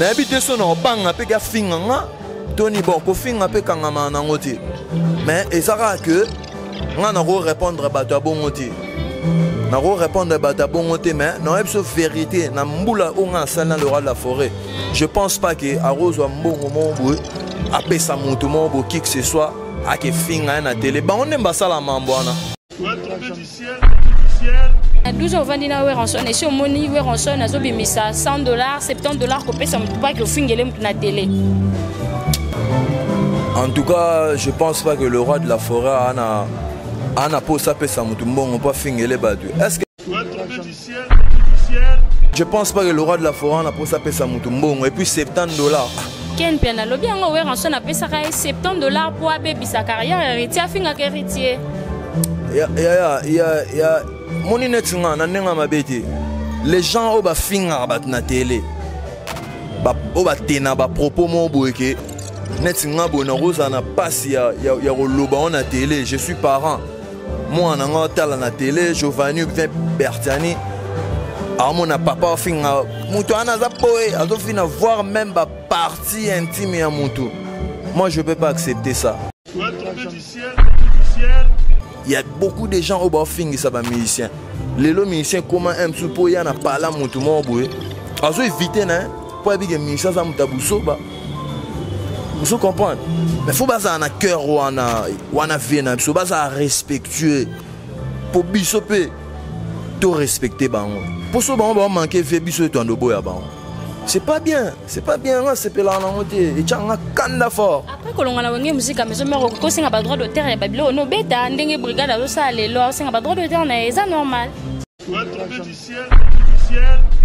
Nayebi te so na obanga mpe afinga nga toni bon kofinga mpe kangama nango te mais eza kaka ke nga nako répondre bato ya bongo te nako répondre bato ya bongo te mais nayebi biso vérité na mbula oyo nga nasali na le roi de la forêt je pense pas ke akozwa mbongo moko boye apesa moto moko boye qui que ce soit akefinga ye na tele bango nde basala mambo wana. Na 12 ans ovandi na Werrason, esi omoni Werrason azobimisa 100 dollars, 70 dollars kopesa motu paki ofingele motu na tele? En tout cas, je pense pas que le roi de la forêt ana ana posa apesa motu mbongo mpo afingele bato. Est ce que je pense pas que le roi de la forêt ana posa apesa motu mbongo et puis 70 dollars? Ken mpe nalobi yango, Werrason apesaka ye 70 dollars mpo abebisa carrière Héritier, afingaka Héritier. Ya ya ya ya, moni neti nga na ndenge ya mabe te, les gens oyo bafingaka bato na tele, oyo batena bapropos moko boye ke neti nga boye nakozala na mpasi ya koloba ngo na tele. Je suis parent, mwana nga otala na tele Giovanni bien Bertiani, aomona papa ofinga moto wana aza boye, azofina voire même bapartie intime ya motu. Moi, je peux pas accepter ça. Il y a beaucoup de gens oyo baofingisa bamusicien. Lelo musicien koma un mosusu mpo ya na pala motu moko boye azo évite na ye mpo ayebike musicien aza moto ya busoba. Ozo comprendre? Mais faut bazala na cœur wana wana vie na biso, bazala respectueux mpo biso mpe to respecte bango, mpo so bango baomanke vie biso etwanda oboya bango, c'est pas bien, c'est pas bien. Nga sepelaka nango te, etyaka nga kanda fort. Après kolonga na Wenge Musica Maison Mère, okoki kosenga badroit d'auteur ya babiloko nobeta ndenge brigade azosala lelo, aosenga badroit d'auteur na ye, eza normal.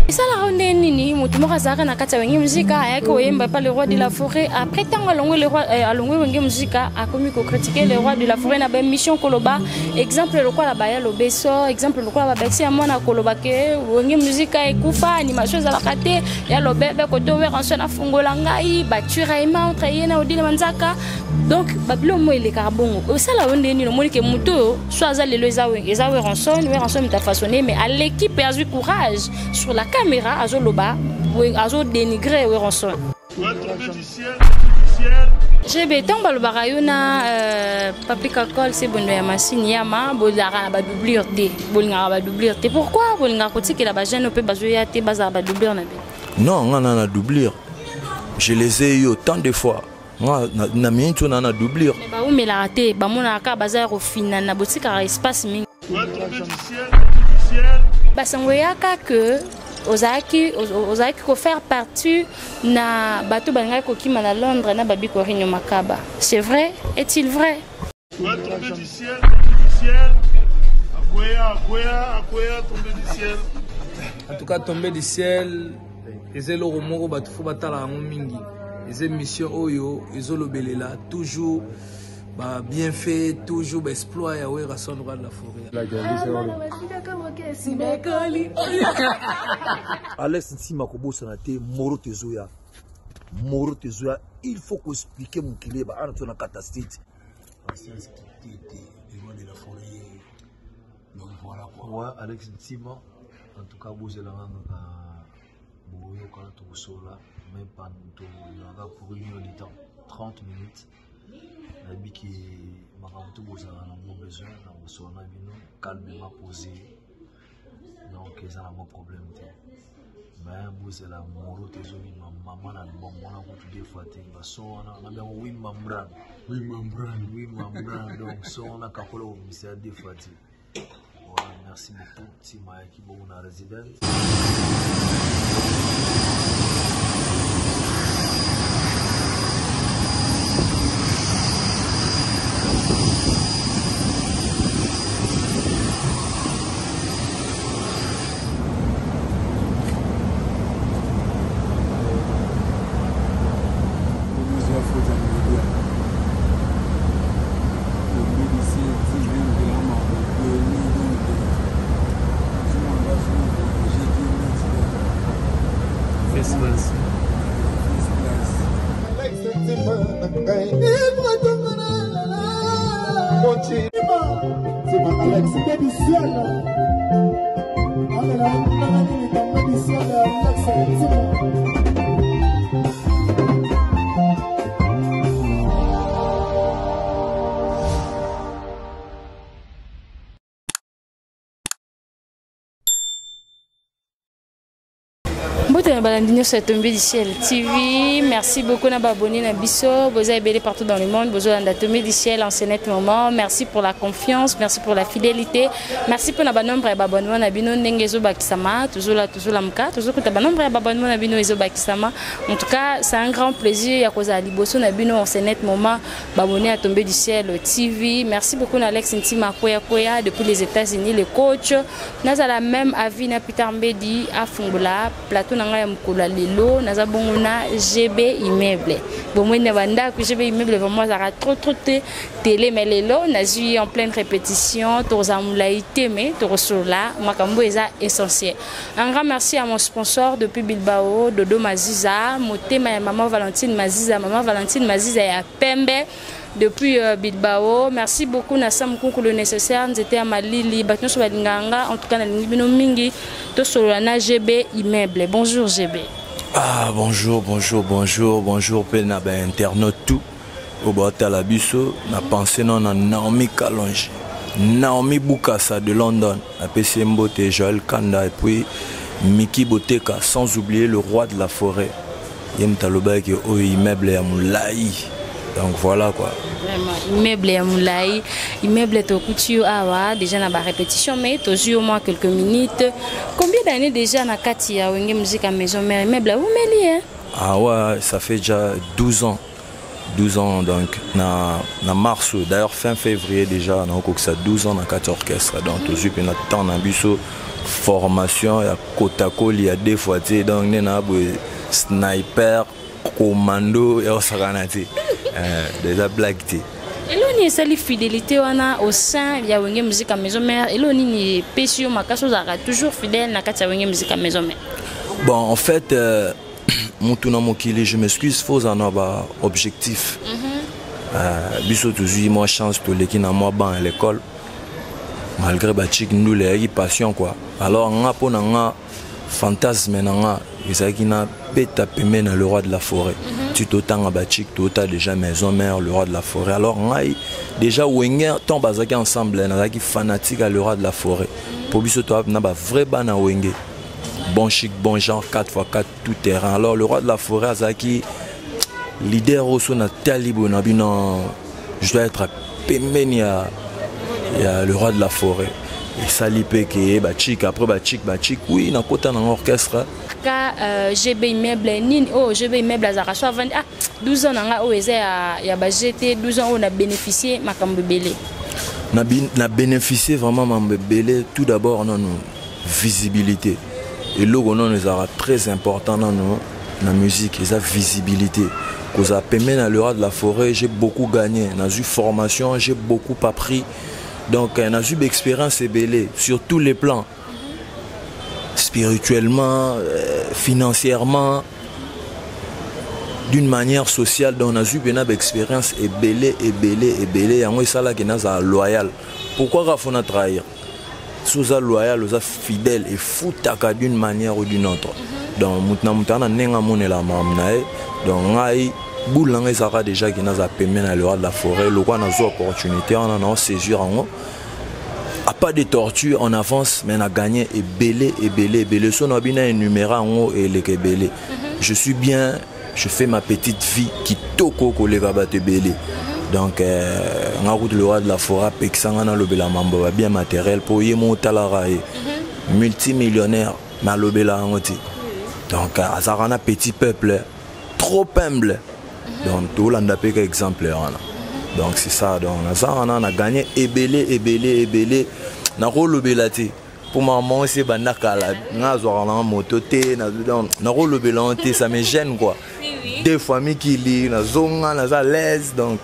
Esalaka nde nini? Motu moko azalaka na kati ya Wenge Musica, ayaki koyemba epa le roi de la forêt. Après ntango alongwe le roi, alongwe Wenge Musica, akomi kocritiquer le roi de la forêt na baémission, koloba exemple lokola baya lobeso, exemple lokola babakisi ya mwana, koloba ke Wenge Musica ekufa, animation ezalaka te, ya lobebe kote Werrason afungola ngai baturaillement entre ye na Odile Manzaka. Donc babiloko mo elekaka bongo, osala yo nde nini? Omoni ke motu oyo so aza lelo eza Werrason, Werrason moto afaçonné, mais aleki mpe azwi courage sur la caméra, azoloba, azodénigre Werrason. Jebe, ntango balobaka yo na Papi Kakol se bondo ya masini yama, bozalaka na badoublure te, bolingaka badoublure te. Pourquoi bolingaka kotikela bajeune mpe bazoya te bazala badoublure na bino? Non, nga na doublure, je les ai eu autant de fois. Nga na minute oyo na na doublure. Mais baumelaka te, bamonaka kaka baza ya kofinana, botikaka espace mingi. Basango eyaka ke ozalaki kofaire partie na bato balingaki kokima na Londres na Babi Korino Makaba. C'est vrai? Est-il vrai? Tombé du ciel, tombé du ciel. Akwea, akwea, akwea, tombé du ciel. En tout cas, tombé du ciel eza eloko moko bato fo batala yango mingi. Eza émission oyo ezolobelela toujours babienfait, toujours baexploit ya Werrason, roi de la forêt. Alex Ntima, kobosana te, moro tezoya, moro tezoya. Il faut koexpliquer mokili eba ana to na kata state. Patience Kitete, le roi de la forêt. Donc voilà quoi. Ouais, Alex Ntima, en tout cas, bozelanga na boyokana, tokosola même pas, toyaka pour une heure du temps, 30 minutes. Nayebi ke makambo to bozala nango besoin na kosola na bino calmement, posé, donc eza nango problème te. Mais bozela moro te, ezobima mama na album wana kutu deux fois te. Bason wana na biango Wimba Mbran. Wimba Mbran. Wimba Mbran. Donc son wana kakola kobimisa ya deux fois te. Voilà, merci beaucoup. Ntima ayaki bongo na résidence. First class. Alex du ciel. Alex. balandi nyonso ya Tombé du Ciel TV. Merci beaucoup na baabonné na biso. Boza ebele partout dans le monde. Bozolanda Tombé du Ciel en ce net moment. Merci pour la confiance, merci pour la fidélité. Merci pour na ba nombre ya baabonnement na bino ndenge ezobakisama. Toujours là, toujours là mka. Toujours kuta ba nombre ya baabonnement na bino ezobakisama. En tout cas, c'est un grand plaisir ya kozala liboso na bino en ce net moment. Baabonné à Tombé du Ciel TV. Merci beaucoup na Alex Ntima Koya Koya depuis les États-Unis, le coach. Nazala même avis na Peter Mbedi afungola plateau na ngai ya mokolo ya lelo. Naza bongo na GB Immeuble. Bomoi na bandako GB Immeuble vraiment azalaka trop trop te télé, mais lelo nazwi en pleine répétition, tokozala molai te mais tokosolola makambo eza essentiel. Un grand merci à mon sponsor depuis Bilbao, Dodo Maziza, motema ya maman Valentine Maziza, maman Valentine Maziza ya Pembe depuis Bilbao. Merci beaucoup na Sam Kunku le nécessaire, nzete ya malili, bato nyonso balingaka nga, en tout cas nalingi bino mingi. Tosolola na GB Immeuble. Bonjour GB. Ah, bonjour, bonjour, bonjour, bonjour pe na ba internaute tout oyo baotala biso. Na pensé no na Naomi Kalonji, Naomi Bukasa de London, napesi ye mbote, Joël Kanda et puis Miki Boteka, sans oublier le roi de la forêt, ye moto alobaki oyo immeuble ya molai. Donc voilà quoi. Vraiment, immeuble ya molai, immeuble tokuti yo awa déjà na ba répétition, mais tozwi au moins quelques minutes. Combien d'années déjà na kati ya Wenge Musique à Maison Mère? Immeuble awumeli, hein? Ah ouais, ça fait déjà 12 ans. 12 ans, donc na mars, d'ailleurs fin février déjà, na okokisa 12 ans na kati orchestre. Donc tozwi mpe na temps na biso formation ya kotakoli ya deux fois te. Donc nde na boye sniper commando ya kosakana te, déjà blague te. Elo nini esali fidélité wana au sein ya Wenge Musique ya Maison Mère? Elo nini epesi yo makasi ozalaka toujours fidèle na kati ya Wenge Musique ya Maison Mère? Bon, en fait, mutu na mokili, je m'excuse, faut ozala na ba objectif. Biso tozwi mwa chance, toleki na mwa banc ya l'école malgré bachik ndule, eyaki passion quoi. Alors nga, mpo na nga, fantasme na nga ezalaki na beta pembe na le roi de la forêt. Ti totanga bachik, tota déjà Maison Mère, le roi de la forêt. Alors ngai déjà Wenge, tant bazalaki ensemble, nazalaki fanatique à le roi de la forêt, po biso to na bavrai bana Wenge, bon chic bon genre, 4x4 tout terrain. Alors le roi de la forêt azalaki leader oyo so natali boye na bino, je dois être pembeni ya le roi de la forêt. Esali mpe ke bachik après bachik bachik, oui, nakota nango orchestre. Ka GB Immeuble nini oyo GB Immeuble azalaka so avandi, ah, 12 ans na ngai oyo eza ya ba gt 12 ans oyo na bénéficier makambo ebele. Na bénéficier vraiment mambo ebele. Tout d'abord nano visibilité. Eloko nano ezalaka très important nano na musique eza visibilité. Kozala pembeni na le roi de la forêt, j'ai beaucoup gagné. Nazwi formation, j'ai beaucoup appris. Donc nazwi baexpérience ebele sur tous les plans, spirituellement, financièrement, d'une manière sociale. Donc nazwi mpena baexpérience ebele ebele ebele. Yango esalaki nazala loyal. Pourquoi kaka faut na trahir? So oza loyal, oza fidèle, efutaka d'une manière ou d'une autre. Donc moto na moto aza na ndenge amonela makambo na ye. Donc ngai, boule na ngai ezalaka déjà ke naza pembe na le roi de la forêt. Lokwa nazwa opportunité wana, naosaisir yango à pas de tortue en avance, mais na gagné ebele ebele ebele. So na bina énuméré yango, eleka ebele. Je suis bien, je fais ma petite vie kitoko koleka bato ebele. Donc nga kutu, le roi de la forêt apekisanga nalobela mambo babien matériel, mpo ye mo otalaka ye multimillionnaire, mais alobela yango te. Donc azalaka na petit peuple, trop humble. Donc tolanda mpe ka exemple wana. Donc c'est ça. Donc naza wana, na gagné ebele ebele ebele, nakolobela te mpo mama osi ebanda kala. Nga azwaka nanga moto te, donc nakolobela yango te, ça me gêne quoi. Deux fois mikili nazonga, naza à l'aise donc.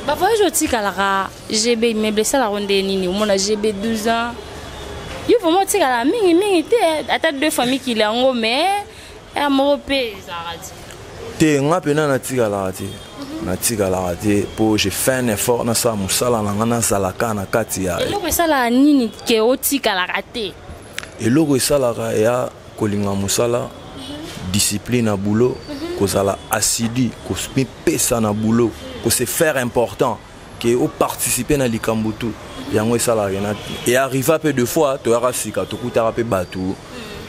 Bavoyage otikalaka, GB Immeuble, esalaka nde nini? Omona GB 12 ans, yo vraiment otikala mingimingi te, ata deux fois mikili yango, mais ya moko mpe ezalaka te. Te, nga mpena natikalaka te, natikalaka te, mpo j'ai fait un effort, nasala mosala na nga, nazalaka na kati ya Eloko esalaka nini ke otikalaka te? Eloko esalaka eya kolinga mosala, discipline na boulot, kozala assidu, komipesa na boulot, kose faire important ke oparticipe na likambo tu. Yango esalaka na e arriva mpe deux fois toyaka sika, tokutaka mpe bato.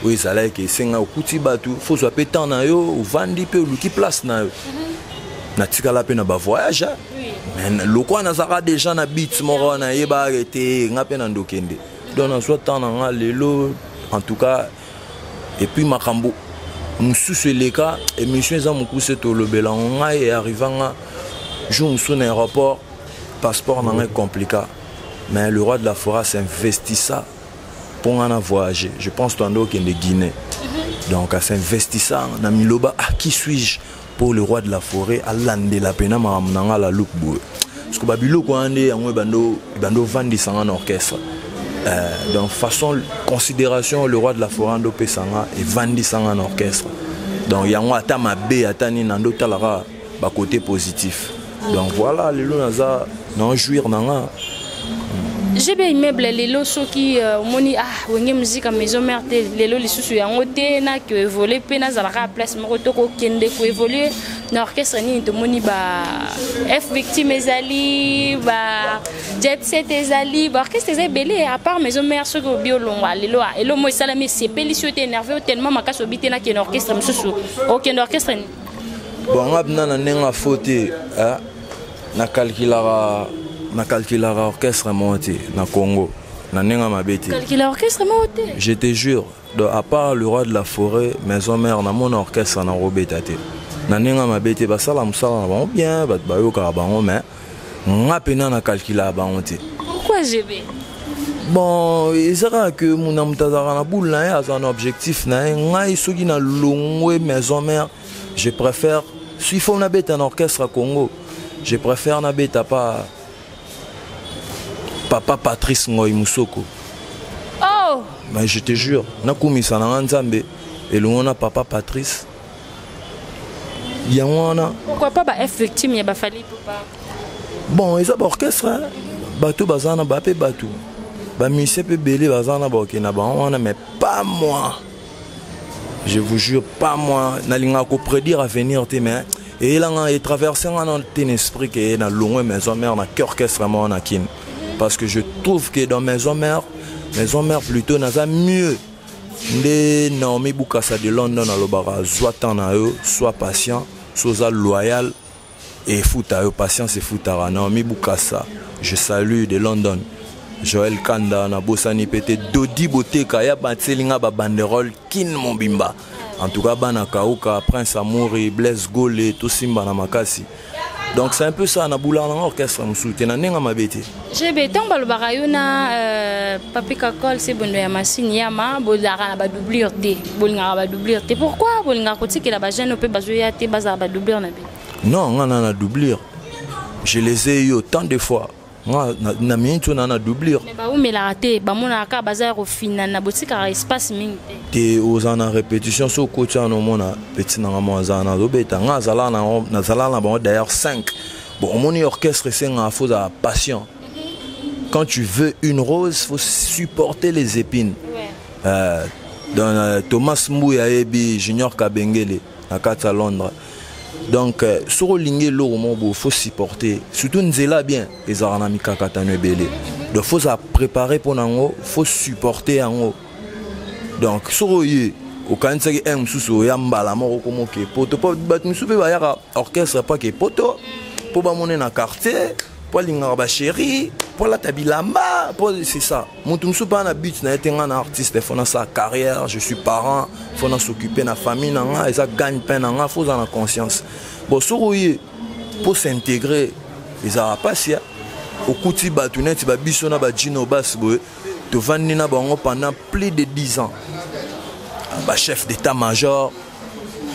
Oyo ezalaki esenga okuti bato, faut ozwa mpe temps na yo, ovandi mpe oluki place na yo. Natikala mpe na bavoyage, mais lokola nazalaka déjà na bit moko wana, nayebaka ete nga mpe na ndokende. Donc nazwa temps na nga lelo, en tout cas. Et puis makambo mosusu eleka, émission eza mokuse, tolobela yango. Ngai earriva nga jour mosusu na aéroport, passeport na ngai compliqué, mais le roi de la forêt s'investissa mpo nga na voyager. Je pense toando okende Guinée. Donc as'investissa na miloba: ah, qui suis-je pour le roi de la forêt alandela mpena makambo na nga la loupe boye? Parce que babiloko wana nde yango ebando ovandisa nga na orchestre. Donc façon considération le roi de la forêt ando opesa nga, evandisa nga na orchestre. Donc yango, ata mabe ata nini, nando otalaka bacoté positif. Donc voilà, lelo naza na jouir na nga. GB Immeuble, lelo soki omoni ah, Wenge Musique Maison Mère te, lelo lisusu yango te, na koévolue mpe nazalaka place moko to kokende koévolue na orchestre nini? Tomoni ba F Victime ezali, ba Jet Set ezali, baorchestre eza ebele à part Maison Mère. Soki obi olongwa lelo, elo mo esalami, esepelisi yo te, énerve yo tellement makasi, obi te nakende orchestre mosusu, okende orchestre nini? Bon, nga mpena na ndenge afo te, nakalkulaka orchestre moko te na Congo, na ndenge mabe te. Calcula orchestre moko te? Je te jure. Donc à part le roi de la forêt, Maison Mère, namona orchestre nakobeta te, na ndenge mabe te. Basala mosala na bango bien, bato bayokaka bango, mais nga mpena nakalkulaka bango te. Pourquoi, GB? Bon, eza kaka ke na moto azalaka na boule na ye, azala na objectif na ye. Ngai soki nalongwe Maison Mère, je préfère, s'il faut nabeta na orchestre Congo, je préfère nabeta pa papa Patrice Ngoi Musoko. Oh. Mais je te jure, nakumisa na nga Nzambe elongo na papa Patrice, yango wana. Pourquoi pas ba F Victime ya baFally Ipupa? Bon, eza baorchestre, bato baza na bape, bato bamusicien mpe ebele baza na bakokende na bango wana, mais pas moi, je vous jure, pas moi. Nalingaka koprédire avenir te, mais eyelanga, etraverse nga na te na esprit ke na longwe Maison Mère, na ke orchestre moko na Kine, parce que je trouve que dans Maison Mère, Maison Mère plutôt, naza mieux. Nde Naomi Bukasa de London alobaka: zwa temps na yo, sois patient, so oza loyal, efuta yo, patience efutaka. Naomi Bukasa, je salue de London. Joel Kanda, nabosani mpe te. Dodi Boteka ya batieli nga babanderole Kine mobimba. En tout cas, bana Kauka, Prince Amouri, Blaise Gole, tosimba na makasi. Donc c'est un peu ça, nabulaka nanga orchestre mosusu te, na ndenge mabe te. GB, ntango balobaka yo na Papi Kakol se bondo ya masini yama, bolingaka na badoublure te, bolingaka badoublure te. Pourquoi bolingaka kotikela bajeune mpe bazoya te bazala badoublure na bino? Non, nga na doublure, je les ai eu autant de fois. Nga na miniti oyo na doublure. Mais baumelaka te, bamonaka kaka baza ya kofinana, botikaka espace mingi te. Te, oza na répétition, so okoti wana, omona petit nanga mo aza na azobeta. Nga nazala na bango d'ailleurs 5. Bon, omoni orchestre esengaka faut ozala patient. Quand tu veux une rose, faut supporter les épines, ouais. Donc, Thomas Mbuya ayebi Junior Kabengele na kati ya Londres. Donc soki olingi eloko moko boye, faut supporter, surtout nzela bien ezalaka na mikakatano ebele. Donc faut ozala préparé mpo na yango, faut supporter yango. Donc soki oye okanisaki un mosusu oya mbala moko komoke poto, mpo bato mosusu mpe bayaka orchestre pake poto mpo bamone na quartier, mpo alingaka bachéri, mpo alata bilamba, mpo c'est ça. Moto mosusu mpe na but na ye te. Nga na artiste, faut nasala carrière, je suis parent, faut na s'occuper na famille na nga, eza gagne pain na nga. Faut ozala na conscience. Bon, soki oye mpo s'intégrer, ezalaka mpasi. Ya okuti bato neti babiso na bajino basi boye, tovandi na bango pendant plus de 10 ans, bachef d'état major,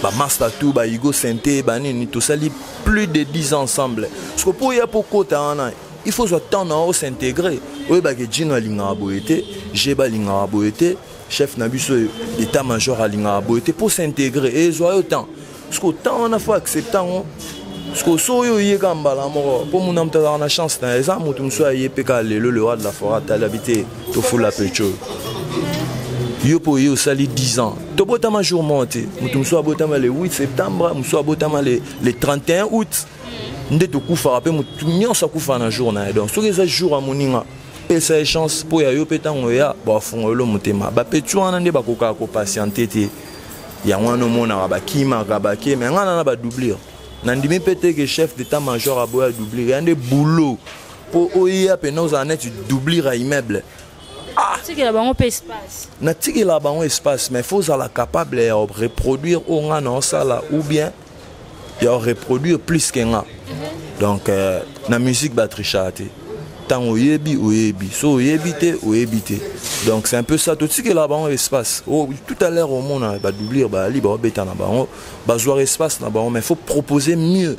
bamaster tout, bahugo sente, banini, tosali plus de 10 ans ensemble. Parce que mpo oya, mpo kota wana, il faut zwa temps na yo s'intégrer, oyebaka jino alingaka boye te, jeba alingaka boye te, chef na biso d'état major alingaka boye te. Mpo s'intégrer ezwa yo temps, parce que temps wana faut accepter yango. Parce que so oyo oyeka mbala moko, mpo muna moto azalaka na chance na ye, eza moto mosusu aye mpe kaka lelo, le roi de la forêt atali abi te, tofula pecho yo mpo oye osali 10 ans. Tobotama jour moko te. Moto mosusu abotama le 8 septembre, mosusu abotama le 31 août. Nde tokufaka mpe, motu nyonso akufaka na jour na ye. Donc soki eza jour ya moninga, Pesa ye chance mpo ya yo mpe ntango oya bafungolelo motema. Bapeti wana nde bakokaka kopatiente te. Yango wana omonaka bakimaka bake, me ngai na badoublure. Nandimi mpe te ke chef d'état major aboya doublure. Ya nde boulot mpo oya mpena ozala neti doublure ya immeuble. Natikela bango mpe espace. Natikela bango espace, mais faut ozala capable ya reproduire oyo ngai na osala ou bien ya reproduire plus ke nga. Donc na musique batrichaka te. Ntango oyebi, oyebi. So oyebi te, oyebi te. Donc c'est un peu ça. Totikela bango espace. Oh, tout à l'heure omona badoublure baali baobeta na bango, bazwaka espace na bango, mais faut proposer mieux.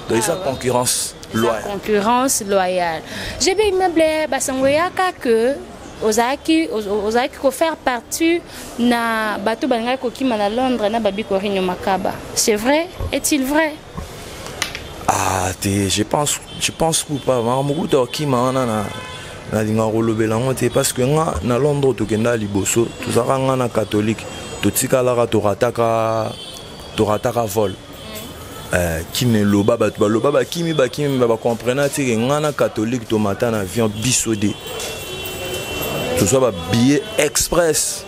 Donc eza concurrence loyale. Concurrence loyale. GB Immeuble, basango eyaka que ozalaki kofaire partie na bato balingaki kokima na Londres na Babi Corinho Makaba. C'est vrai? Est-il vrai? Ah, te, je pense pas. Makambo kuta okima wana na nalingaka kolobela yango te, parce que nga na Londres tokenda liboso, tozalaka nga na catholique, totikalaka torataka vol. Kimi eloba bato baloba bakimi bakimi, me bacomprena te ke nga na catholique tomata na avion biso de tozwa babillet express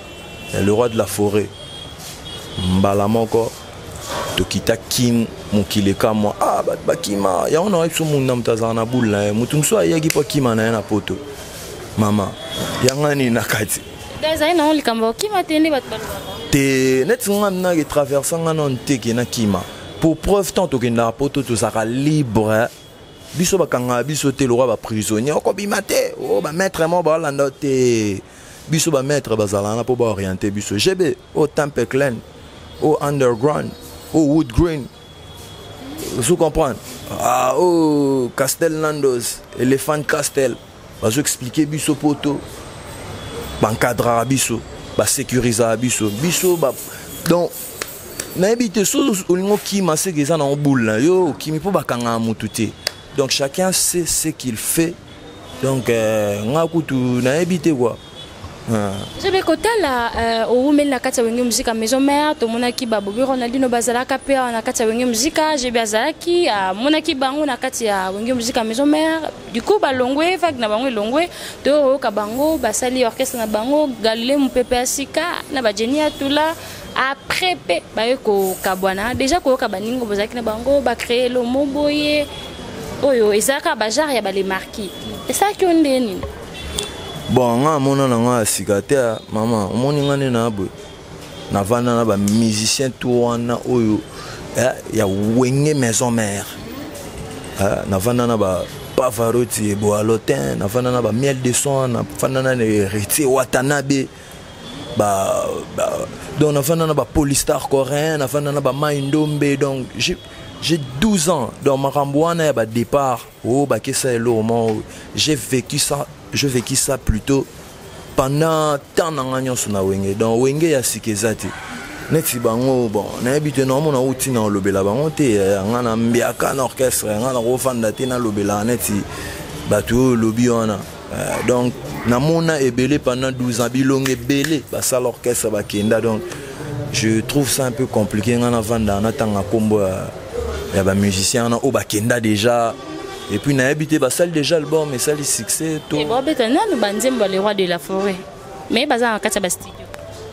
ya le roi de la forêt. Mbala moko tokita Kin, mokili ekamwa. Ah, bato bakima yango na biso munda, moto azala na bule na ye, moto mosusu ayaki mpo akima na ye na poto. Mama yanga nini na kati? Ezali nango likambo okima te nde bato balobaka. Te, neti nga naki traverse nga nano te ke nakima. Pour preuve, tant tokendaka poto, tozalaka libre. Biso bakangaka biso te lokwa baprisonnier, okobima te o bamaître mo baolanda te. Biso bamaître bazala wana mpo baoriente biso. GB o Temple Clan, o underground, o Wood Green, ozo comprendre? Ah, o Castel Nandos, Elephant Castel, bazo expliquer biso poto, baencadraka biso, basécurisaka biso. Biso ba, donc nayebi te so olingi okima seke eza nango boule na yo, okimi mpo bakangaka motu te. Donc chacun sait ce qu'il fait. Donc nga kutu nayebi te quoi. Jobe kotala owumeli na kati ya Wenge Musica Maison Mère. Tomonaki babobi Ronaldino bazalaka mpe awa na kati ya Wenge Musica. JB azalaki, amonaki bango na kati ya Wenge Musica Maison Mère. Du coup balongwe, vague na bango elongwe, toyoka bango basali orchestre na bango Galile Mopepe ya sika na bajeni Atula. Après mpe baye kokabwana déjà, koyoka baningo bozalaki na bango bacréer lomo boye oyo ezalaka bagenre ya balemarki, esalaki yo nde nini? Bon, nga amona na nga ya sika te. Mama, omoni nga nde na boye navanda na bamusicien to wana oyo ya Wenge Maison Mère. Navanda na ba Pavarotti, Boalotin, navanda na ba Miel de Son, navanda na Héritier Watanabe, ba, donc navanda na baPolystar coréen, navanda na bamai ndombe. Donc j'ai 12 ans. Donc makambo wana ya badépart oyo bakesa eloko moko, j'ai vécu ça, j'ai vécu ça plutôt pendant temps na nga nyonso na Wenge. Donc Wenge ya sika eza te neti bango. Bon, nayebi te, naomona uti na olobela bango te. Nga na mbiaka na orchestre, nga na kofanda te nalobelaka neti bato oyo olobi wana. Donc namona ebele pendant 12 ans, bilongo ebele basala orchestre bakenda. Donc je trouve ça un peu compliqué nga navanda natanga nkombo ya bamusicien wana oyo bakenda déjà. Et puis nayebi te, basali déjà album esali succès to Babeta nanu banzembo ya le roi de la forêt, mais baza na kati ya bastudio.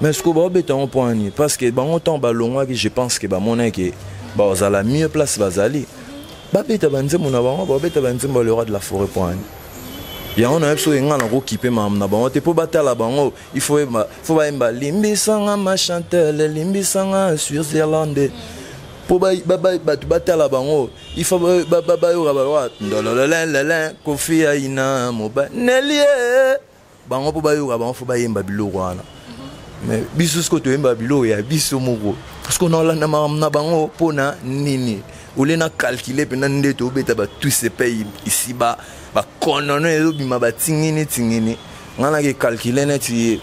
Mais ce que baobeta yango mpo ani? Parce que bango ntango balongwaki, je pense que bamonaki bazala mieux place bazali. Babeta banzembo na bango, babeta banzembo ya le roi de la forêt mpo ani? Yango nayebi soki ngai nakokipe makambo na bango te. Mpo batala bango, il faut bayemba "Limbisanga ma Chantel, limbisanga Switzerland". Mpo bato batala bango, il faut bayoka baloka ndolololelele Kofi aina moba nelie bango. Mpo bayoka bango, faut bayemba biloko wana. Mais biso sikoyo toyemba biloko ya biso moko, parce que naolanda makambo na bango mpona nini? Ole na calcule mpena nde tobeta batous epai isi bakonono ezobima batingini tingini. Ngai nake calcule neti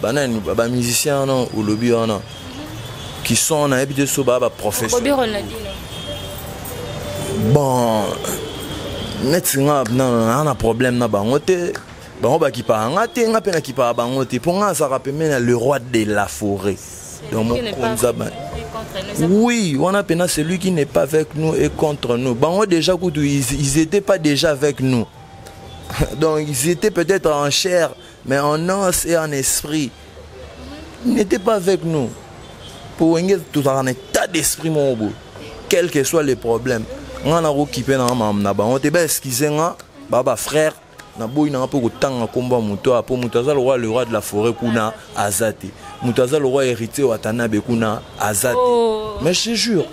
banani bamusicien wana olobi wana qui sont, nayebi te so baa baprofessionnel. Bon, neti nga naa na problème na bango te. Bango bakipaka nga te, nga mpe nakipaka bango te, mpo nga azalaka pembeni ya le roi de la forêt. Donc mokonzi, oui, wana mpena celui qui n'est pas avec nous est contre nous. Bango déjà kutu ils étaient pas déjà avec nous. Donc ils étaient peut-être en chair, mais en os et en esprit, ils n'étaient pas avec nous. Po Wenge tozalaka na état d'esprit moko boye, quel que soit les problèmes. Nga nakokipe na nga makambo na bango te. Baexcuse nga, baa bafrère, naboyi nanga mpo kotanga nkombo ya moto awa, mpo moto aza lokwa le roi de la forêt kuna aza te, moto aza lokwa Héritier Watanabe kuna aza te. Oh. Mais je te jure,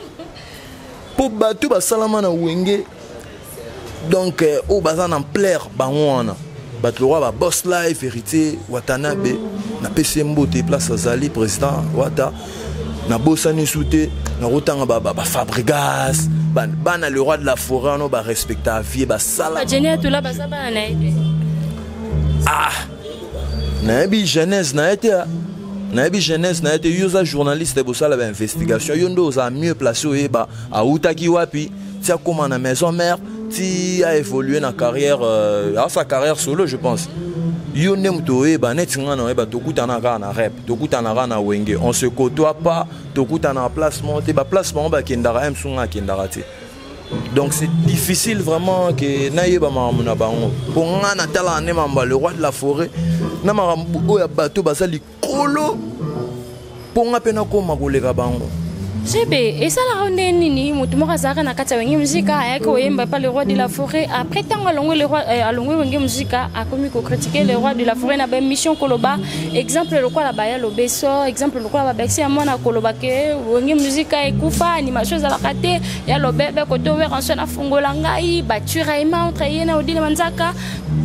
mpo bato basalama na Wenge, donc oyo baza na ampleur bango wana, bato lokwa ba Boss Life, Héritier Watanabe, napesi ye mbote place azali, président Wata. Nabosani su te, nakotanga baFabregas, bana le roi de la forêt wana barespecta vie basala. Bajeni Atula baza bana na ye te? Ah, nayebi genèse na ye te, ah. Nayebi genèse na ye te. Yo oza journaliste, bosala bainvestigation, yo nde oza mieux placé oyeba awutaki wapi ti akóma na Maison Mère, ti aévolue na carrière, asa carrière solo. Je pense yo nde moto oyeba. Neti nga na oyeba, tokutana kaka na rep, tokutana kaka na Wenge, on se côtoie pas, tokutana na place moko te. Baplace bango bakendaka, ye mosu nga akendaka te. Donc c'est difficile vraiment ke nayeba makambo na bango, mpo nga natalaka nde makambo ya le roi de la forêt na makambo oyo ya bato baza likolo, mpo nga mpe nakóma koleka bango. Jebe, esalaka nde nini moto moko azalaka na kati ya Wenge Musica, ayaki koyemba epa le roi de la forêt, après ntango alongwe le roi, alongwe Wenge Musica, akomi kocritiquer le roi de la forêt na baémission, koloba exemple lokola baya lobeso, exemple lokola babexi ya mwana, koloba ke Wenge Musica ekufa, animation ezalaka te, ya lobebe kote Werrason afungola ngai batiraillement entre ye na Odile Manzaka?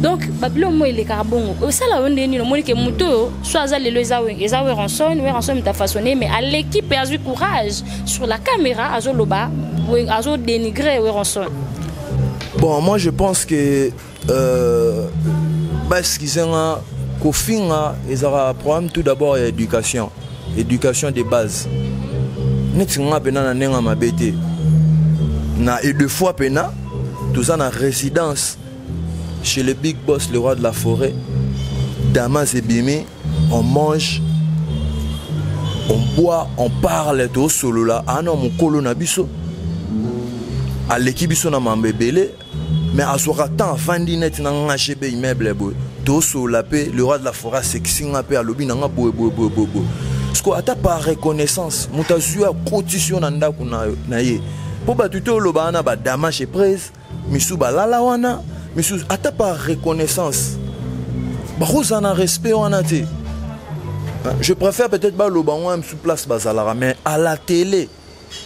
Donc babilo mo elekaka bongo, osala yo nde nini? Omoni ke moto oyo so aza lelo eza Werrason, Werrason moto afaçonné, mais aleki mpe azwi courage sur la caméra, azoloba, azodénigre Werrason. Bon, moi je pense que baexcuse nga, kofinga ezalaka problème tout d'abord ya éducation, éducation de base. Neti nga mpena na ndenge ya mabe te na, et deux fois mpena toza na résidence chez le big boss, le roi de la forêt, Damas ebimi, on mange, on boit, on parle, tosolola. Ana mokolo na biso, aleki biso na mambo ebele, mais azwaka temps, avandi neti na nga GB immeuble boye, tosolola mpe. Le roi de la forêt asekisi nga mpe, alobi na nga boye boye boye boye boye. Parce que ata par reconnaissance, moto azwi akotisi yo na ndako na ye, mpo bato te oloba wana badamage eprise misu balala wana misusu, ata par reconnaissance bakozala na respect wana te. Je préfère peut-être baloba ngo misu place bazalaka, mais à la télé,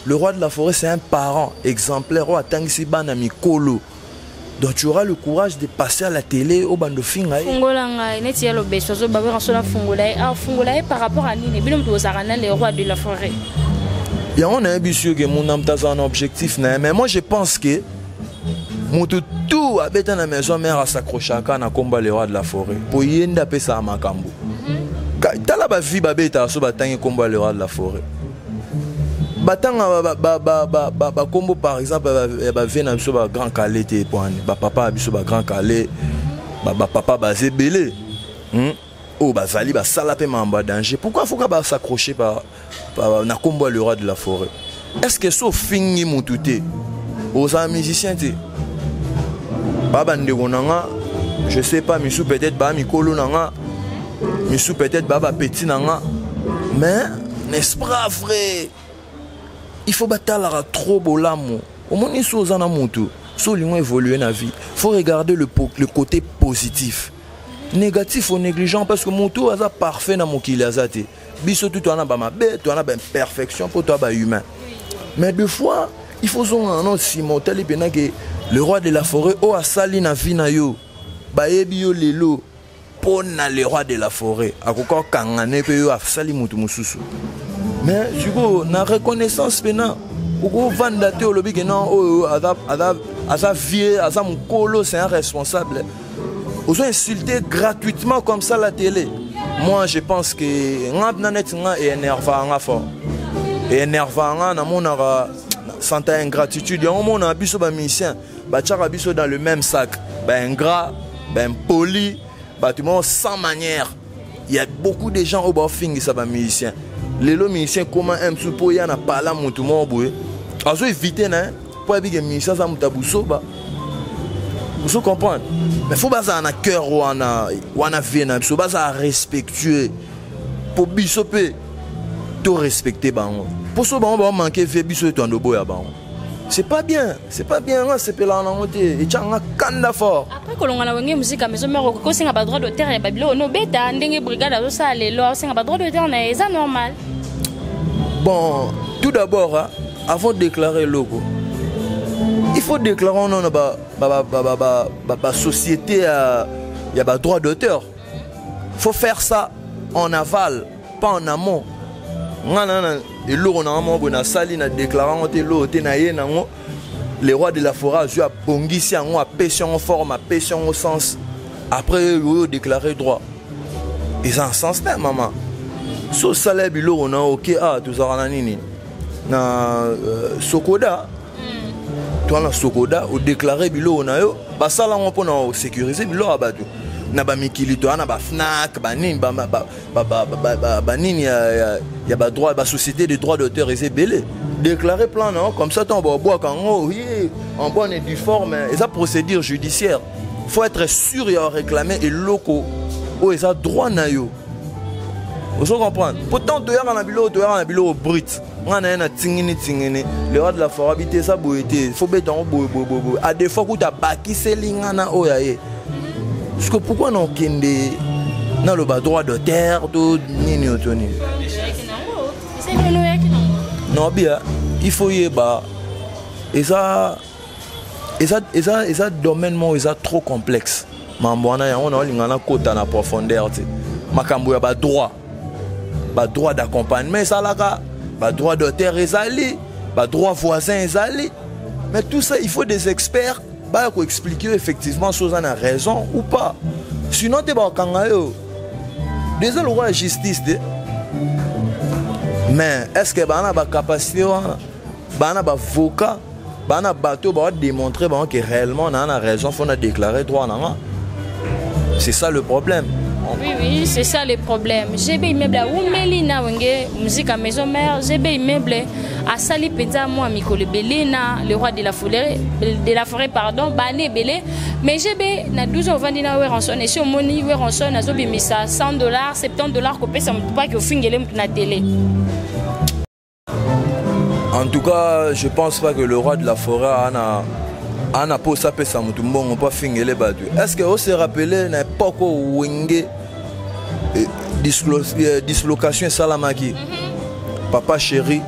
le roi de la forêt, c'est un parent exemplaire oyo atangisi bana mikolo. Donc tu auras le courage de passer à la télé au bando finga ye? Fungola ngai, neti ya lobeso azoba Werrason afungola ye, afungola ye par rapport à nini? Bino moto bozalaka na le roi de la forêt. Yango nayebi soki ke muna moto azala na objectif na ye, mais moi je pense que moto tout abeta na Maison Mère asaccrochaka na komba le roi de la forêt, mpo ye nde apesaka makambo. Tala bavi babetaka so batangi kombo ya le roi de la forêt, batanga bakombo par exemple ya bave na biso, baGrand Kallé te, po ani bapapa ya biso, baGrand Kallé, bapapa baza ebele, Oyo bazali basala mpe makambo ya danger. Pourquoi foka bas'accroche na kombo ya le roi de la forêt? Est ce que so ofingi motu te, ozala musicien te? Baa bandeko na nga, je sais pas, misu peut-être baa mikolo na nga, misu peut-être baa bapeti na nga, mais n'est-ce pas vrai, il faut batalaka trop bolamu. Omoni, so oza na motu, so olingo évoluer na vie, faut regarder le côté positif. Négatif ou négligent, parce que motu aza parfait na mokili aza te. Biso tu toana bamabe, toana baimperfection, mpo toa bahumain. Mais deux fois il faut zonga na nsima, otali mpena ke le roi de la forêt oyo asali na vie na yo, bayebi yo lelo mpo na le roi de la forêt. Akoka okanga ne mpe yo asali motu mosusu, mais sikoyo na reconnaissance mpena okovanda te, olobi ke non, oyo aza vieux, aza mokolo, c'est un responsable, ozo insulter gratuitement comme ça la télé. Moi je pense que nga na neti nga énerva nga fort, énerva nga, namonaka santa ingratitude. Yango mona biso bamusicien batiaka biso dans le même sac, baingrat, baimpoli, bato moko sans manière. Il y a beaucoup de gens oyo baofingisa bamusicien. Lelo musicien koma un mosusu mpo ya na pala motu moko boye, azo évite na ye mpo ayebike musicien aza moto ya busoba. Ozo comprendre? Mais faut bazala na cœur wana, wana vie na biso, bazala respectueux po biso pe to respecter bango. Po so bango ba manquer vie biso to ando boya bango. C'est pas bien, c'est pas bien nga sepela na ngo te, etya nga kanda fort. Après kolonga na Wenge Musica Maison Mère, okoki kosenga ba droit d'auteur ya babilo ono beta ndenge brigade azosala lelo, aosenga ba droit d'auteur na ye, eza normal. Bon, tout d'abord, hein, avant de déclarer logo, il faut déclarer non ba ba ba ba ba ba, ba société ya, ya ba droit d'auteur. Faut faire ça en aval, pas en amont. Nga na na eloko na nga moko boye nasali na déclarant ngo te, eloko te na ye nango. Le roi de la forêt azwi abongisi yango, apesi yango forme, apesi yango sens. Après oyo déclarer droit. Eza en sens te mama. So osala biloko na oke, ah tozalaka na nini? Na Sokoda. Toi na Sokoda, o déclarer biloko na yo, basala yango mpona sécuriser biloko ya bato. Na ba mikili to na ba Fnac, ba nini, ba, ba, ba, ba, ba, ba, ba, ba nini ya, ya, ya ba droit, ba société de droit d'auteur eza ebele. Déclarer plan non, comme ça tant ba bois kango, oui, en bonne et due forme, eza procédure judiciaire. Faut être sûr ya réclamer eloko oyo eza droit na yo. Ozo comprendre? Pourtant toyaka na biloko, toyaka na biloko brut. Nga na ye na tingini tingini. Le roi de la forêt habite ça boye te. Faut beta ngo boye boye boye boye. A des fois kuta bakiseli nga na oyo ya ye. Parce que pourquoi na okende na loba droit d'auteur to nini oyo to nini? Non bien, il faut yeba eza eza eza eza domaine moko eza trop complexe. Mambo wana yango na olinga na kota na profondeur te. Makambo ya ba droit, ba droit d'accompagnement ezalaka, ba droit d'auteur ezali, ba droit voisin ezali. Mais tout ça, il faut des experts ba ko expliquer effectivement si oza na raison ou pas. Sinon te ba kanga yo. Déjà le roi justice te. Mais est-ce que ba na ba capacité wana? Ba na ba avocat, ba na bateau ba démontrer ba que réellement na na raison, faut na déclarer droit na nga. C'est ça le problème. Oui, oui, c'est ça le problème. GB immeuble à Oumeli na Wenge, musique à maison mère, GB immeuble à Sali Penza moi mikolo belé na le roi de la forêt, de la forêt pardon, bané belé. Mais GB na 12 ans vandi na Werrason et si omoni Werrason azo bimisa 100 $, 70 $ kopesa mutu pa ki ofingele mutu na télé. En tout cas, je pense pas que le roi de la forêt a na ana posa pesa mutu mbongo pa fingele batu. Est-ce que on s'est rappelé na époque où Wenge dislocation salamaki? Papa chéri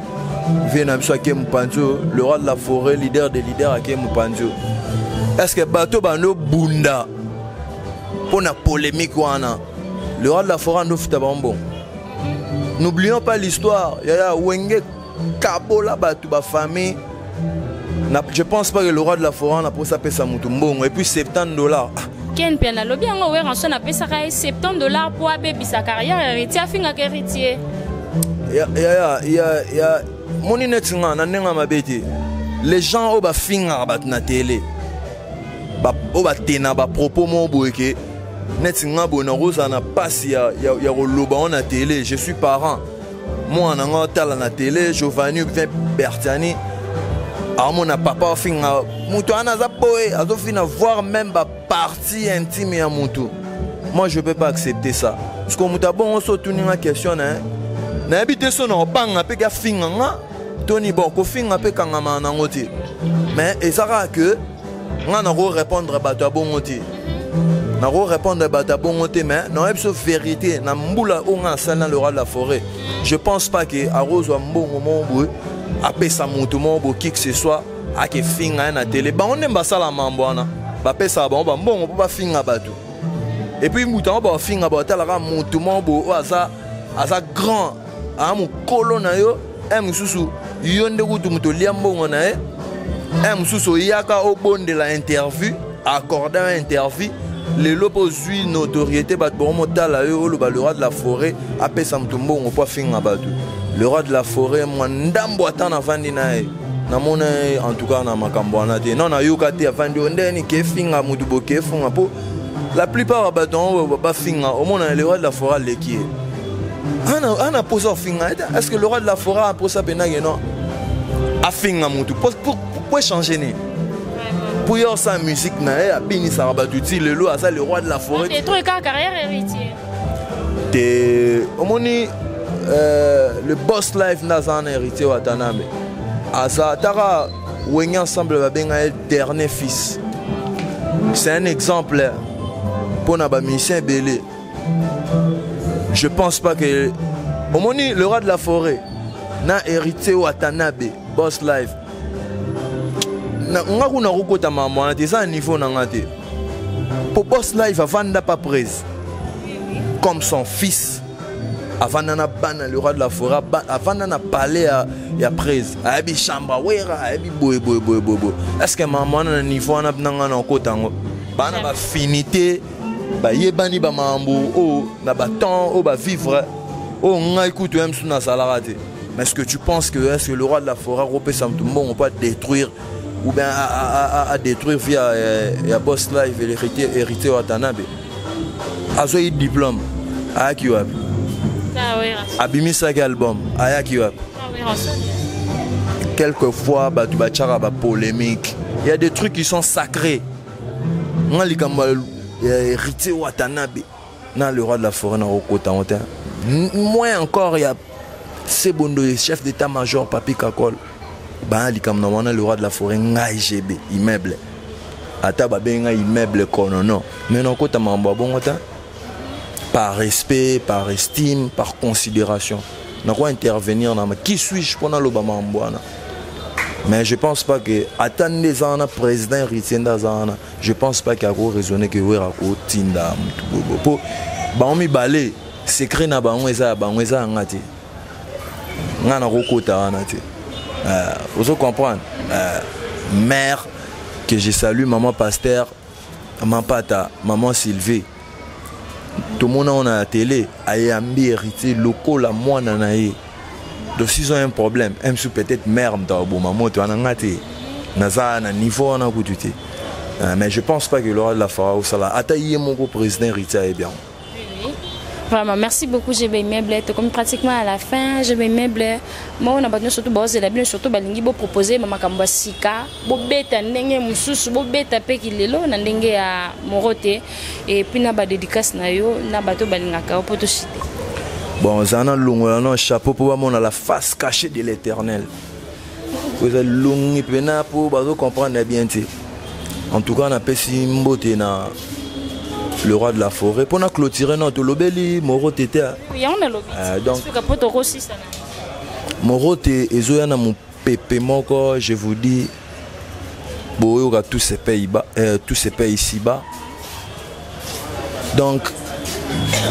vient na biso ake Mupanzo, le roi de la forêt, leader des leaders ake Mupanzo. Est-ce que bato bando bunda pour na polémique wana? Le roi de la forêt ndo futa bambo. N'oublions pas l'histoire. Yaya Wenge kabola batu ba famille. Na, je pense pas que le roi de la forêt na posa pesa mutu mbongo et puis 70 $. Ken pe na lobi yango Werrason na pesa ka 70 $ pour abebisa carrière héritier afinga ka héritier. Ya ya ya ya moni net nga na nenga mabete. Les gens oyo ba finga bat na télé. Ba oyo ba tena ba propos mo boyeke net nga bo na rosa na passe ya ya ya koloba on na télé, je suis parent. Moi na nga tala na télé Giovanni vient Bertiani. Amona papa finga mutu ana za boye azo fina voir même ba partie intime ya mutu. Moi je peux pas accepter ça. Parce que mutu abongo so tuni nga question na na habité so na obanga pe ka finga nga Tony bon ko finga pe kanga ma na ngoti. Mais ezaka que nga na ko répondre bato abongo te. Na ko répondre bato abongo te mais na yebiso vérité na mbula o nga sala le roi de la forêt. Je pense pas que arose wa mbongo mo boye apesa mutu mo bo qui que ce soit ake finga na télé. Ba on ba sala mambo wana. Ba pesa ba ba mbongo po ba finga bato. Et puis mutu ba finga ba tala ka mutu mo bo o aza aza grand a mukolo na yo e mususu yo nde kutu mutu lia mbongo na ye e mususu oyaka obondela interview accordant interview lelo po zwi notoriété bato bomotala yo oloba le roi de la forêt apesa mutu mbongo po afinga bato. Le roi de la forêt mwa ndambo ata navandi na ye namona ye en tout cas na makambo wana te. Non nayoka te avandi oyo ndeni ke finga mutu boke efunga po la plupart ya bato yango bafinga omona le roi de la forêt aleki ye. Ana, ana posa ofinga ete. Est-ce que le roi de la forêt a posa penake non afinga mutu pour échanger nini? Mpo ye osala musique na ye, abinisaka bato ti lelo, aza le roi de la forêt. Détruire kaka carrière Héritier. Te, omoni, le boss life nde aza wana. Héritier Watanabe aza taka Wenge Ensemble, babenga ye dernier fils. C'est un exemple mpo na bamusicien ebele. Je pense pas que omoni le roi de la forêt na Héritier Watanabe, boss life, nga kuna kokota makambo wana te. Eza na niveau na nga te, po boss life avanda pas prise comme son fils, avanda na bana. Le roi de la forêt avanda na palais ya prise, ayebi chambre wera, ayebi boye boye boye boye boye. Est ce que makambo wana na niveau wana na nga na okota yango? Bana bafinité, bayebani bamakambo oyo na batemps oyo bavivre oyo ngai kutu ya mosusu nazalaka te. Mais est ce que tu penses que, est ce que le roi de la forêt akopesa motu mbongo mpo adétruire ou bien à détruire via ya boss live, l'héritier, Héritier Watanabe? Azwaki diplôme, ayaki wapi? Abimisaki album, ayaki wapi? Quelquefois bato batiaka bapolémique. Il y a des trucs qui sont sacrés. Nga likambo ya Héritier Watanabe na le roi de la forêt, na okota ngo te. Moins encore ya Sebondo, chef d'état major Papi Kakol, baya likambo na wana. Le roi de la forêt, ngai GB Immeuble, ata babengi ngai Immeuble konono, mais nakota makambo ya bongo te. Par respect, par estime, par considération, nako intervenir na qui suis-je mpona aloba makambo wana? Mais je pense pas que ata nde eza wana, président Héritier nde aza wana, je pense pas ke ako raisonner ke Wera kotinda motu bobo, mpo bango mibale secret na bango eza ya bango, eza yanga te. Nga nakokota wana te. Ozo comprendre? Mère que je salue, maman pasteur Mampata, maman Sylvie, tomona ngo na télé, ayambi Héritier lokola mwana na ye. Donc s'ils ont un problème, msu peut-être mère moto akoboma moto wana, nga te, naza na niveau wana kutu te. Mais je pense pas que le roi de la forêt osala, ata ye moko président Héritier ayebi yango. Vraiment, merci beaucoup GB Immeuble. Comme pratiquement à la fin, GB Immeuble, moi on a besoin surtout bozela bino, surtout balingi bo proposer makambo ya sika, bobeta ndenge mosusu, bobeta pe kilelo na ndenge ya morote, et puis na ba dédicace na yo na bato balingaka yo po to citer. Bon, zana longola no chapeau po bamona la face cachée de l'Éternel. Oza longi mpena po bazo comprendre bien te. En tout cas, napesi mbote na le roi de la forêt mpona clôturer. No tolobeli moro te te. Yango nalobi. Donc suka po tokosisa na moro te, ezoya na mopepe moko. Je vous dis, boyoka, tous ces pays bas, tous ces pays ici bas. Donc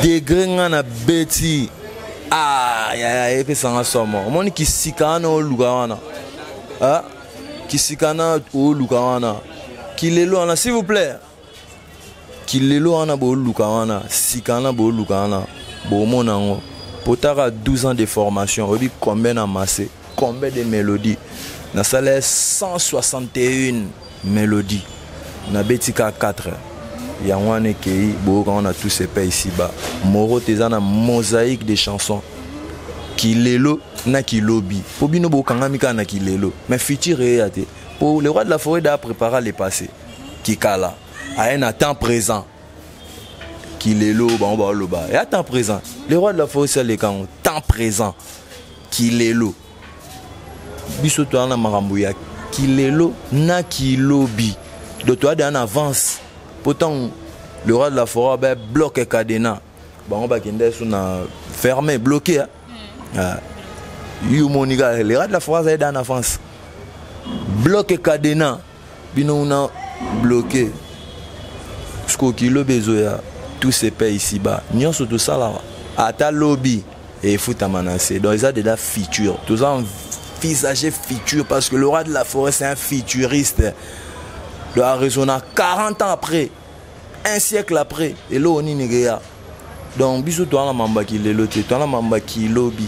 degré nga na beti, ah ya epesanga somo. Omoni kisika wana oluka wana, ah, kisika na oluka wana, kilelo wana, s'il vous plaît, kilelo wana booluka wana, sika wana booluka wana, bomona yango. Potaka 12 ans de formation, oyebi combien na masse, combien de mélodie nasala? 161 mélodie, nabeti ka 4. Yango wana ekei, boyoka wana, tout se paye ici bas. Moro te, eza na mosaïque de chansons, kilelo na kilobi, mpo bino bokangami kaka na kilelo, mais futur eya te, po le roi de la forêt da prépara le passé kikala, aye na temps présent. Kilelo bango baoloba ya temps présent, le roi de la forêt saleka yango temps présent. Kilelo, biso toza na makambo ya kilelo na kilobi, donc toza deya na avance. Po ntango le roi de la forêt ba bloque cadenas, bango bakende so na fermé, bloqué. Ah. Yo moni kaka le roi de la forêt azali da na avance, bloque cadenas, bino una bloqué. Sikoyo kilobi ezoya, tout se paye ici bas. Nyonso tosalaka, ata lobi efutama na se. Donc eza déjà futur, toza envisager futur, parce que le roi de la forêt, c'est un futuriste. Le raisonner 40 ans après, un siècle après, eloko nini ekeya. Donc biso toza na mambaki lelo te, toza na mambaki lobi,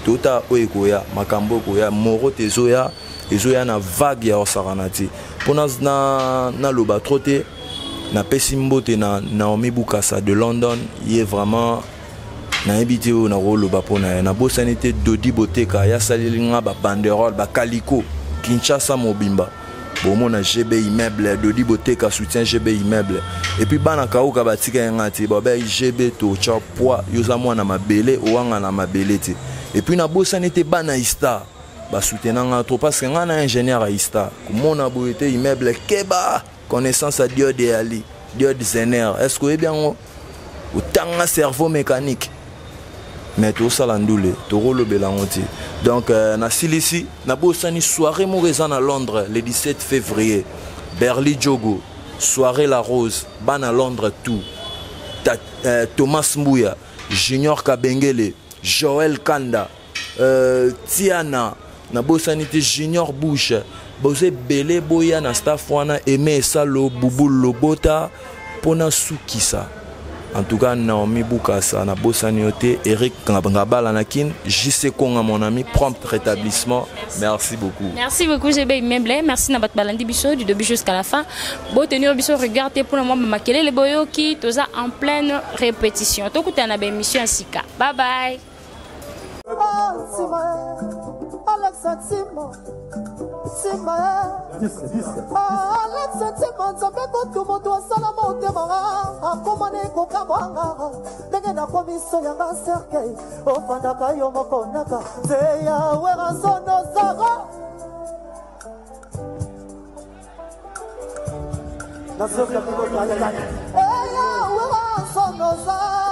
tota oyo ekoya, makambo ekoya. Moro te, ezoya, ezoya na vague ya kosakana te. Mpo naloba trop te, napesi mbote na Naomi Bukasa de London. Ye vraiment nayebi te oyo nakoloba mpo na ye. Nabosani te Dodi Boteka, ye asaleli nga babanderole, bakaliko Kinshasa mobimba. Bomona GB immeuble, Dodi Boteka soutien GB immeuble. Et puis bana kauka batika yanga te, ba GB to cha poids, yoza mwana mabele, owanga na mabele te. Et puis na bosani te bana ista ba soutenant nga trop parce que nga na ingénieur à ista. Komona boye te immeuble keba connaissance à Diode et Ali, Diode Zener. Est-ce que oyebi yango? Otanga cerveau mécanique. Mais tosala ndule tokolobela yango te. Donc euh, nasilisi nabosani soirée moko eza na Londres le 17 février. Berly Djogo, soirée la rose, bana Londres tout. Ta, euh, Thomas Mbuya, Junior Kabengele, Joël Kanda, euh, Tiana, nabosani te Junior Bush, boza ebele boya na staff wana Aimé Esalo, Bubul Lobota mpona sukisa. En tout cas, Naomi Boukassa, nabosani yo te, Eric Ngabala na Kin, JC Konga mon ami, prompt rétablissement. Merci beaucoup. Merci beaucoup GB Immeuble, merci na bato balandi biso du début jusqu'à la fin. Bo tenir biso regard te pour moi makelele boyoki, toza en pleine répétition. Tokutana na ba émission ya sika. Bye bye. Alexa Timo, Tima Alexa Tima, nzambe kutu moto asala motema akoma ne kokamwanga ndenge nakomi so yanga cercueil ofandaka yo moko naka zeya werasono zara eya werasono zara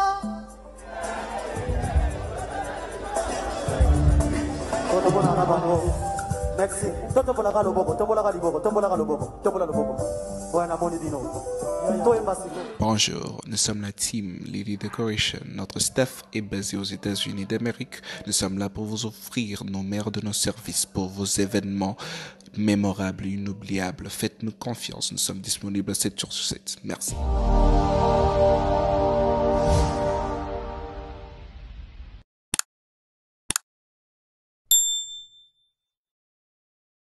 totombolaka bango merci totombolaka loboko tombolaka liboko tombolaka loboko tombola loboko oyo namoni bino toyemba sikoyo Bonjour, nous sommes la team Lily Decoration. Notre staff est basé aux États-Unis d'Amérique. Nous sommes là pour vous offrir nos meilleurs de nos services pour vos événements mémorables et inoubliables. Faites-nous confiance, nous sommes disponibles 7 jours sur 7. Merci.